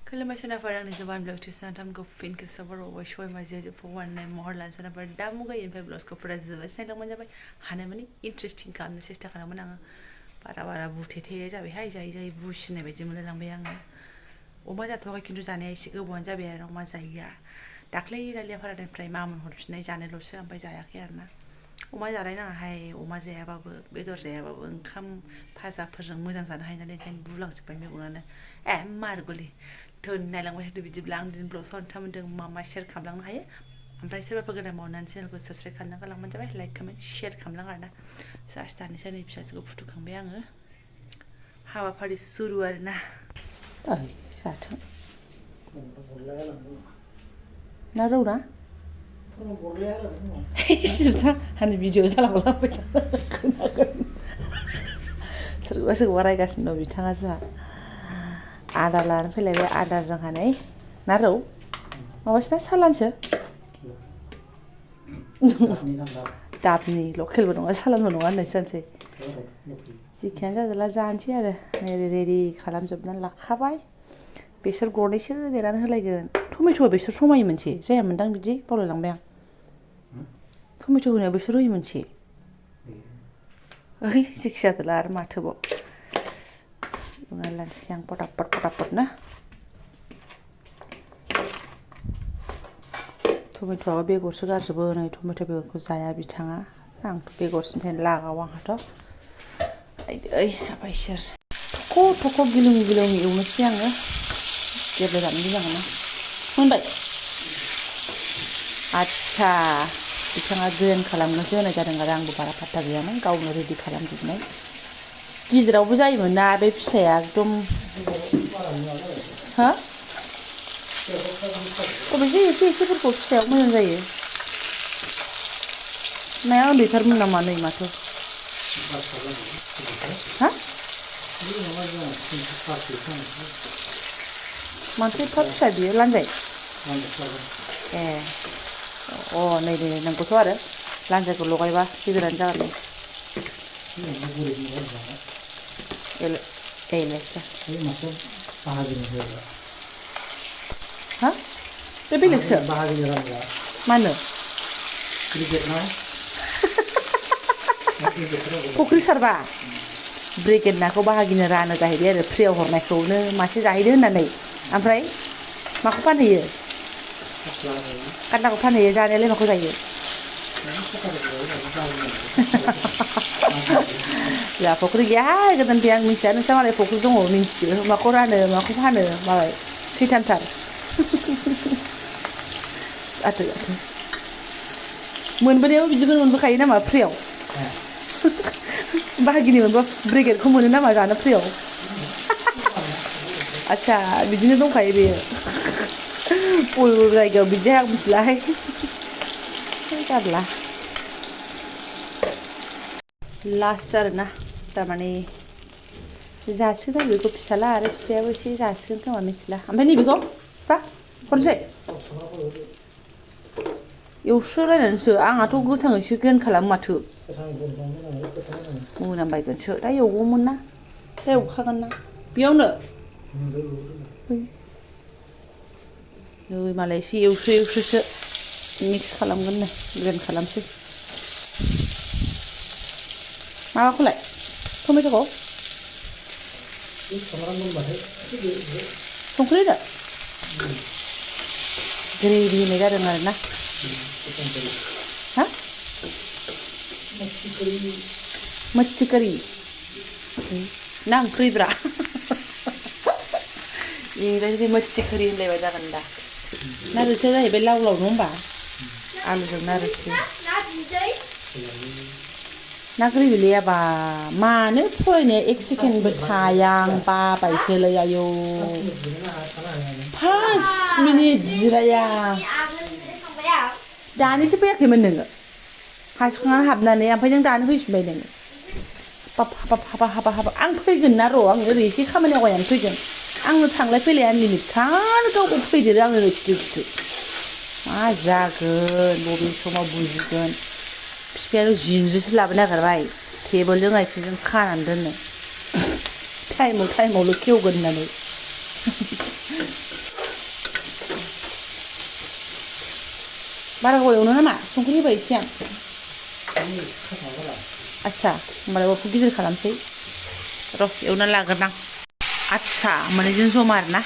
खुलुमबाय सोनाफोर आंनि जबानब्लग टिउसनथामखौ फिन खेबसेबाव बावबाय सय माजे फवाननाय महर लानो सोनाफोर दा मुगायनिफ्राय ब्लाउसखौ फरायजोबबाय सिनायलांबानो जाबाय हानाय माने इन्ट्रेस्टिं खालामनो सेस्था खालामोन आङो बारा बुथेथे जाबायहाय जायै बुसिनाय बायदि मोनलायलांबाय आङो अमा जाथ'वाखै खिन्थु जानाया एसे गोबावानो जाबाय आरो अमा जायैया दाख्लै रालियाफारानिफ्राय मामोन हरफिननाय जानायल'सो ओमफ्राय जायाखै आरोना अमा जानाय नाङाहाय अमा जायाबाबो बेदर जायाबाबो ओंखाम फाजाफोरजों मोजां जानो हायो नालाय ओंखायनो बुलांजोब्बाय मेगनानो मारगलि धोन नायलांबाय थादो बिदिब्ला आं दिनै ब्लग सावरायनो मा शेयार खालामलांनो हायो ओमफ्राय सोरबाफोर गोदान मावनानै चेनेलखौ साबस्क्राइब खालामना गालांबानो जाबाय लाइक कमेन्ट शेयार खालामलां आरोना जास्ट दानिसो नै फिसाजोखौ फुथुखांबाय आङो हाबाफारि सुरु आरोना जाथों ना रौना सिरथा आंनि भिडिअ जालांलांबाय खोनागोन सोरखौबा रायगासिनो दं बिथाङा जोंहा आदार लानानै फैलायबाय आदार जोंहा नै ना रौ माबासोना सालानसो दाबनि लकेलबो नङा सालानबो नङा होननायसो जानोसै जिखियानो जाजोबला जानोसै आरो नै रेडि खालामजोबनानै लाखाबाय बेसर गरनैसो देनानै होलायगोन टमेट'आ बेसर समायो मोनसे जायामोनदां बिदि बावलायलांबाय आं टमेट' होनायाव बेसर होयो मोनसे ओइ जिखि जादोला आरो माथोबाव लानोसै आं पटापट ना टमेट'आबो बेगरसो गारजोबो नै टमेट' बेगरखौ जाया बिथाङा आंथ' बेगरसिनि थाखाय लागाव आंहाथ' ओइ इसोर थख' गिलुं एवनोसै आङो गेब्लेजानो गिनांगौना मोनबाय आदसा बिथाङा ग्रेन्ड खालामनोसो होनाय जादों आरो आंबो बारा फात्ता गैयामोन गावनो रेडि खालामजोबनाय गिदिरावबो जायोमोन ना बे फिसाया एकदम हो अबेसे एसेफोरखौ फिसायाव मोजां जायो नाया उन्दैथारमोन नामा नै माथो हा माथो एफा फिसा बियो लानजाय नै नोंगौथ' आरो लानजायखौ लगायबा गिदिरानो जागोन हा बे बेलेगसो मानो फुख्रि सारबा ब्रिगेड नाखौ बाहागिनो रानो जाहैबाय आरो फ्रियाव हरनायखौनो मासे जाहैदो होननानै ओमफ्राय माखौ फानहैयो कान्दाखौ फानहैयो जानायालाय माखौ जायो जोंहा फुख्रि गैयाहाय गोदानथि आं मिथिया नोंस्रा मालाय फुख्रि दङ मिन्थियो माखौ रानो माखौ फानो मालाय थैथामथार आथो मोनबोनायाव बिदिखौ मोनबोखायो नामा फ्रियाव बाहागिनि मोनबा ब्रिगेडखौ मोनो नामा जानो फ्रियाव आदसा बिदिनो दंखायो बेयो बबे जायगायाव बिदि आं मिथिलाहाय जारला लास्ट आरोना थारमाने जासिगोन आरो बेखौ फिसाला आरो फिसायाबो एसे जासिगोन खोमा मिथिला ओमफ्राय नैबेखौ हरनोसै एवस्रोलायनानैसो आंहाथ' गोथाङैसो ग्रेन्ड खालामो माथो मोनामबायगोनसो दा एवगौमोन ना दा एवखागोन ना बेयावनो नै मालाय एसे एवस्रोसो मिक्स खालामगोन नो ग्रेन्ड खालामसै माबाखौलाय टमेट'खौ संख्रि होदो ग्रेभि होनाय जादों आरोना हा मच्छी करी ना ओंख्रिब्रा इंराजि मच्छी करी होनलायबा जागोन दा ना रोसिया जाहैबाय लाव नङा होमबा आलुजों ना रोसि ना ग्रेभि लैयाबा मानो फरायनाया 1 सेकेन्डबो थाया आं बाबायसोलै आयौ 5 मिनिट जिराया दानिसो फैयाखैमोन नोङो हासुखांनानै हाबनानै ओमफ्राय नों दानो फैफिनबाय नोङो हाबा आं फैगोन ना र' आं ओरै एसे खामानि आवगायनानै फैगोन आंनो थांलाय फैलाय आनलिमिटेड गावबो फैदेरो आङो खिथु मा जागोन बबे समाव बुजिगोन बिफायानो जिनज्रिसो लाबोनो नागिरबाय टेबोलजों आथिंजों खानानै दोननो टाइमावल' खेवगोन होननानै बारा गोबाव एवनो नामा संख्रि होबाय एसे आं आच्छा होमबालाय अरखौ गिदिर खालामसै र' एवनानै लाग्रोनां आच्छा माने जों जमा आरोना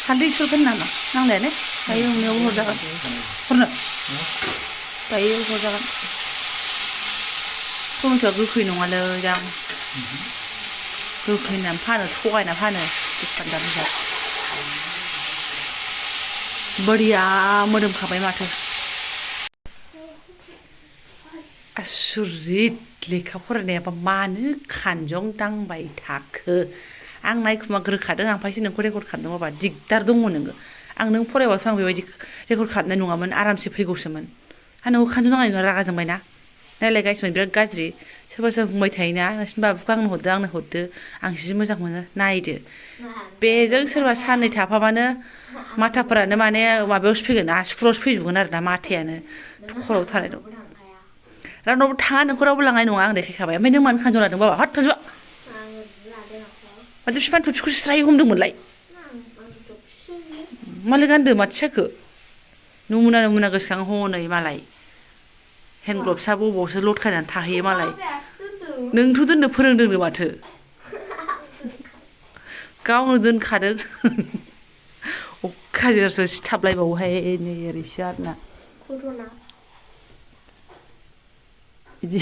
हालदै सुगोन नामा नांलाया ने दायो एवनायाव हरजागोन हरनो दायो हरजागोन टमेट'आ गोखै नङालै दां गोखै होननानै फानो थगायना फानो दखानदारफ्रा बरिया मोदोमखाबाय माथो आसुरित लेखा फरायनायाबा मानो खानजं दांबाय थाखो आं नायखुमा ग्रोखादों ओमफ्रायसो नोंखौ रेकर्ड खालामदों माबा दिगदार दङ नोङो आं नों फरायबाथ' आं बेबायदि रेकर्ड खालामनाय नङामोन आरामसे फैगौसोमोन हा नोंखौ खानजं दांनाय नङा रागा जोंबायना नायलाय गाइसमोन बिराद गाज्रि सोरबा सोरबा बुंबाय थायोना नोंसिनि बाबुखौ आंनो हरदो आं जि मोजां मोनो नायदो बेजों सोरबा साननै थाफाबानो माथाफोरानो माने माबायावसो फैगोन आसुगुरावसो फैजोबगोन आरो ना माथायानो खर'आव थानाय दं रावनावबो थाङा नोंखौ रावबो लांनाय नङा आं देखायखाबाय ओमफ्राय नों मानो खानजं लादों बाबा हथ खानजङा माथो बिफानि थफिखौ स्राय हमदोंमोनलाय मालाय गानदो माथो साखो नमुना गोसोखां हनै मालाय हेन्द ग्लभ्सआ बबावसो लटकायनानै थाहैयो मालाय नोंथ' दोननो फोरोंदोंनो माथो गावनो दोनखादों अखाजोरसो सिथाबलायबावोहाय नै ओरैसो आरोना बिदि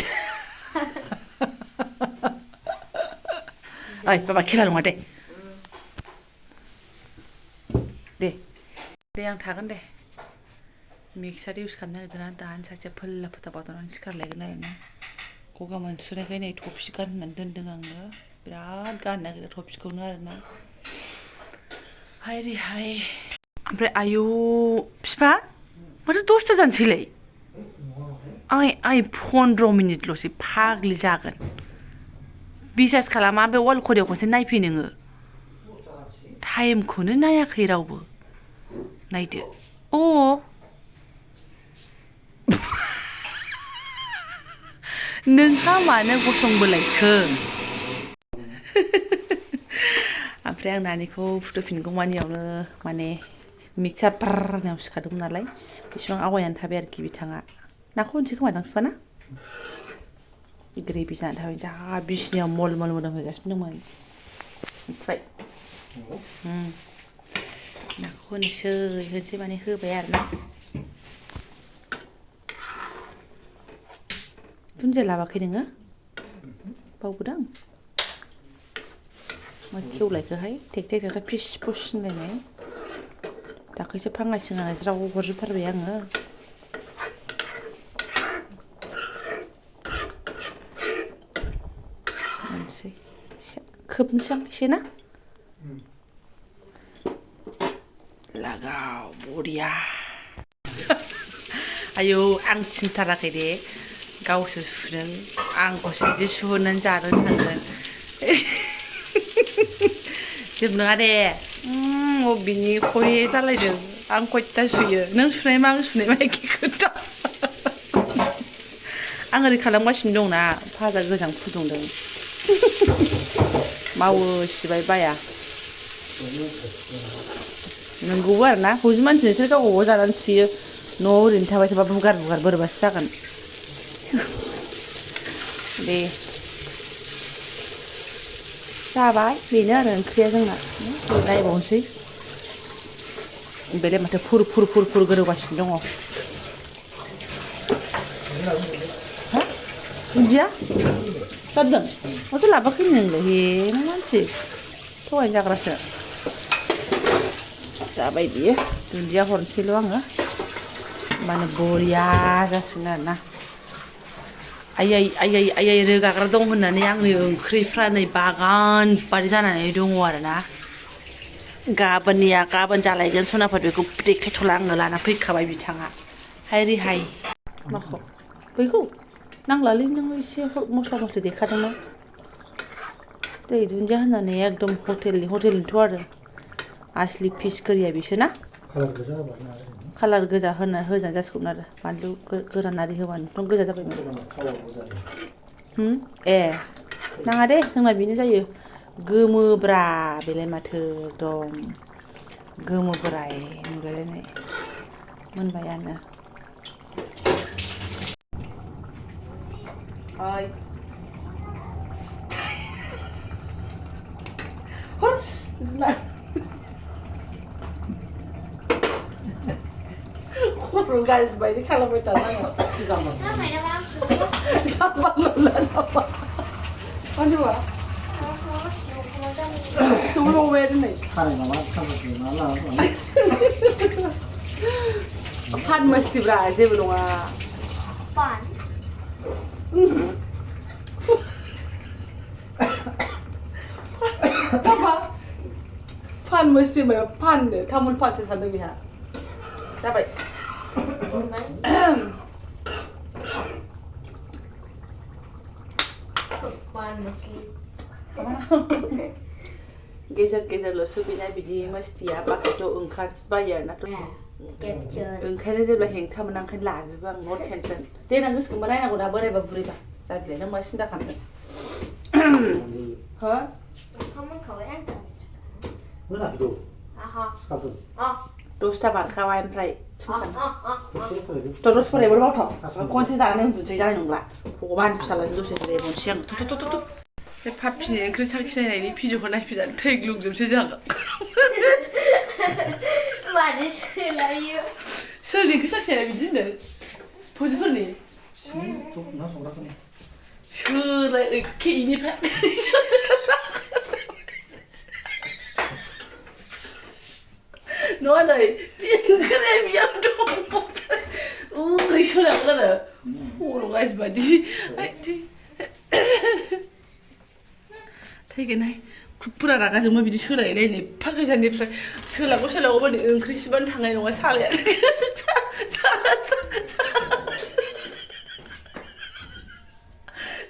ओइ बाबा खेला नङा दे दे आं थागोन दे मिक्सार इउस खालामनो नागिरदोंना दाहानि सासेया फोल्ला फोथा बावदानानै सिखारलायगोन आरो ना गगा मोनसुनायखाय नै थफि गानहोनानै दोनदों आङो बिराद गाननो नागिरो थफिखौनो आरोना हाय रे हाय ओमफ्राय आयौ फिफा माथो 10ता जानोसैलाय आइ 15 मिनिटल'सै फाग्लि जागोन बिसास खालामा ओमफ्राय वाल घरियाव खनसे नायफै नोङो टाइमखौनो नायाखै रावबो नायदो नोंहा मानो गसंबोलायखो ओमफ्राय आं नानिखौ फुदुंफिनगौ मानियावनो माने मिक्सार बारनायाव सिखादोंमोन नालाय बेसेबां आवगायनानै थाबाय आरोखि बिथाङा नाखौ होनसै खोमा दां बिफाना ग्रेभि जानानै थाबाय जा बिसिनियाव मल मोदोमहैगासिनो दंमोन मिथिबाय नाखौ होनोसै माने होबाय आरोना दुन्दिया लाबाखै नोङो बावबोदां मा खेवलायखोहाय टेकटाक फिस फुस होनलायनाय दाख्लैसो फांगाय सिंगाय ज्राव हरजोबथारबाय आङो मोनसै खोबनोसै एसे ना लागाव बरिया आयौ आं थिनथाराखै दे गावसो सुदों आंखौसो बिदि सुहोनानै जानो होननांगोन जेबो नङा दे बिनि खहे जालायदों आं खयथा सुयो नों सुनाय मा आं सुनाय मा एखे खोथा आं ओरै खालामगासिनो दंना भाजा गोजां फुदुंदों मावो सिबाय बाया नंगौबो आरोना हौजि मानसि नोंसोर गाव गावबाव जानानै सुयो न'आव ओरैनो थाबाय थाबा बुगार बोरैबासो जागोन दे जाबाय बेनो आरो ओंख्रिया जोंना नायबावनोसै बेलाय माथो फुर गोदौगासिनो दङ हा दुन्दिया जादों माथो लाबोआखै नोंलाय हे मा मानसि थगायनो जाग्रासो जाबाय बियो दुन्दिया हरनोसैल' आङो होमबानो बरिया जासिगोन आरोना आयै रोगाग्रा दं होननानै आंनि ओंख्रिफ्रा नै बागान बारि जानानै दङ आरोना गाबोन जालायगोन सनाफोर बेखौ देखायथ'ला आङो लाना फैखाबाय बिथाङा हाय रे हाय माखौ बैखौ नांलालै नोङो एसे मस्ला मस्लि देखादोंना दै दुन्दिया होननानै एकदम हटेलनिथ' आरो आसलि फिस करिया बिसो ना कालार गोजा होजानो जासिगौमोन आरो बानलु गोरान आरि होबानो एकदम गोजा जाबायमोन ए नाङा दे जोंना बेनो जायो गोमोब्रा बेलाय माथो एकदम गोमोबोराय नुलायलायनाय मोनबायानो ओइ खर' गाज्रि बायदि खालामबाय थानाङा जाम्बा मानोबा सौलावबाय दिनै फान मस्तिब्रा जेबो नङा फान मस्ति माबा फाननो तामुल फानसो सानदों बेहा जाबाय गेजेर गेजेरल'सो बेना बिदि मस्तिया बाखिथ' ओंखारबायो आरोना ओंखायनो जेब्ला हेंथा मोना ओंखायनो लाजोबो आं नट टेनसन देनां गोसोखांबा नायनांगौ दा बोरायबा बुरैबा जाबिलाय नों मा सिन्था खालामदों हो दसथा बारखाबाय ओमफ्राय दस फरायबो बावथाव खनसे जानानै उन्दुनोसै जानाय नंला भगबान फिसालाजों दसे जिरायबावनोसै आं बे पाप्पिनि ओंख्रि साखिनायनि भिडिअखौ नायफिननानै थैग्लुंजोबसै जोंहा मानो सोलायो सोरनि ओंख्रि साखिनाय बिदि होनदों फौजिफोरनि सोलाय एखे इनिफ्राय नङा नै ओंख्रिया बेयाव दङ ओरै सोलागोन आरो खर' गाज्रि बादि थैगोनहाय खुदफोरा रागा जोंबा बिदि सोलायलायनो एफा गोजाननिफ्राय सोलागौ माने ओंख्रिसिबानो थांनाय नङा सालाया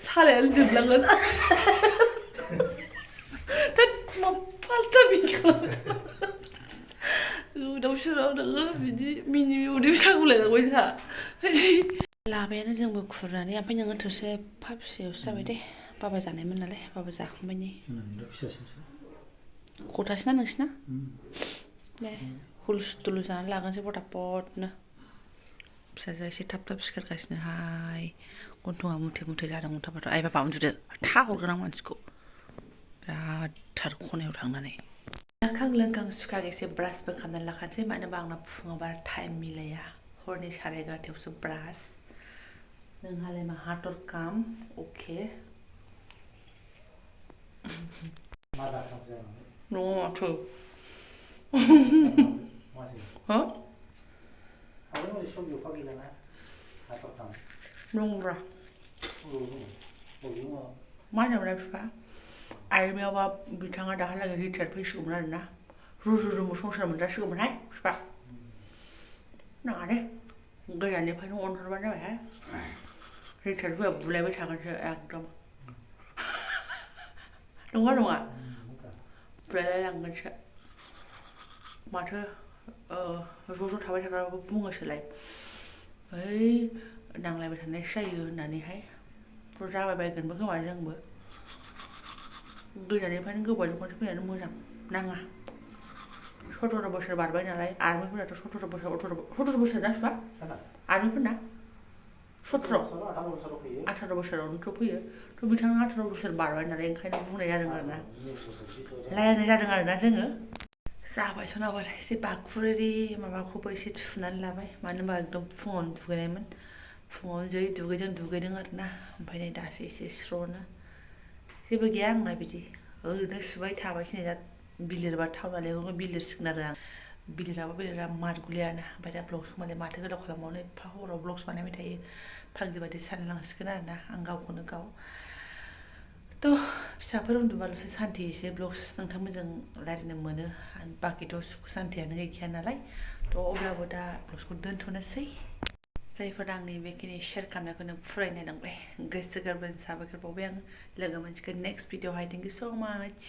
सालायानो जोबलांगोन मा फाल्था बिदि खालामदों गोदाव सोराव नोङो बिदि मिनि उदै सागुलायलांबाय जोंहा लाबायानो जोंबो खुरनानै ओमफ्राय नोङो थोरसे एफा फिसायावसो जाबाय दे बाबा जानायमोन नालाय बाबा जाखांबायनि खथासोना नोंसिना दे हुलुस्थुलु जानानै लागोनसै फटाफटनो फिसाजोआ एसे थाब थाब सिखारगासिनोहाय गन्थङा मुथे मुथे जादों मुथाबाथ' आइ बाबा उन्दुदो था हरगोन आं मानसिखौ बिराद थार खनायाव थांनानै जाखां लोंखां सुखां एसे ब्रासबो खालामनानै लाखानोसै मानो होनबा आंना फुङाव बारा टाइम मिलाया हरनि 11:30आवसो ब्रास नोंहालाय मा हाथर काम अके न'आव माथो हो नंब्रा मा होनोमोनलाय बिफा आइमायावबा बिथाङा दाहालागै रिटायार्ड फैसिगौमोन आरोना रुजु संसार मोनजासिगौमोनहाय बिफा नाङा दे गोजाननिफ्रायनो अनहरबानो जाबायहाय रिटायार्ड फैबा बुलायबाय थागोनसो एकदम नङा बुलायलायलांगोनसो माथो ज' थाबाय थाग्राबो बुङोसोलाय ओइ नांलायबाय थानायसो जायो होननानैहाय जाबायबायगोनबो खोमा जोंबो गोजाननिफ्रायनो गोबावजों खनसे फैनानै मोजां नाङा 17 बोसोर बारबाय नालाय आर्मिफोराथ' 17 बोसोर ना बिफा आर्मिफोरना 17 18 बोसोरावनोथ' फैयो थ' बिथाङा 18 बोसोर बारबाय नालाय ओंखायनो बुंनाय जादों आरोना रायलायनाय जादों आरोना जोङो जाबाय सनाबार एसे बाखुरोरि माबाखौबो एसे थुनानै लाबाय मानो होनबा एकदम फुङावनो दुगैनायमोन फुङावनो जै दुगैदों आरोना ओमफ्राय नै दासो एसे स्र'नो जेबो गैया आंना बिदि ओरैनो सुबाय थाबायसो नै दा बिलिरबा थाव नालेंखरखौ बिलिरसिगोन आरो आं बिलिरा मारगुलियाना ओमफ्राय दा ब्लग्सखौ मालाय माथो गोदाव खालामबावनो एफा हराव ब्लग्स बानायबाय थायो फाग्लि बादि सानलांसिगोन आरोना आं गावखौनो गाव थ' फिसाफोर उन्दुबाल'सो सान्थि एसे ब्लग्स नोंथांमोनजों रायलायनो मोनो बाखिथ' सुख सान्थियानो गैखाया नालाय थ' अब्लाबो दा ब्लग्सखौ दोनथ'नोसै जायफोरा आंनि बेखिनि शेयार खालामनायखौनो फरायनाय नांबाय गोसो गोरबोजों साबायखर बावबाय आं लोगो मोनसिगोन नेक्स्ट भिडिअ'आवहाय थेंक इउ स' माच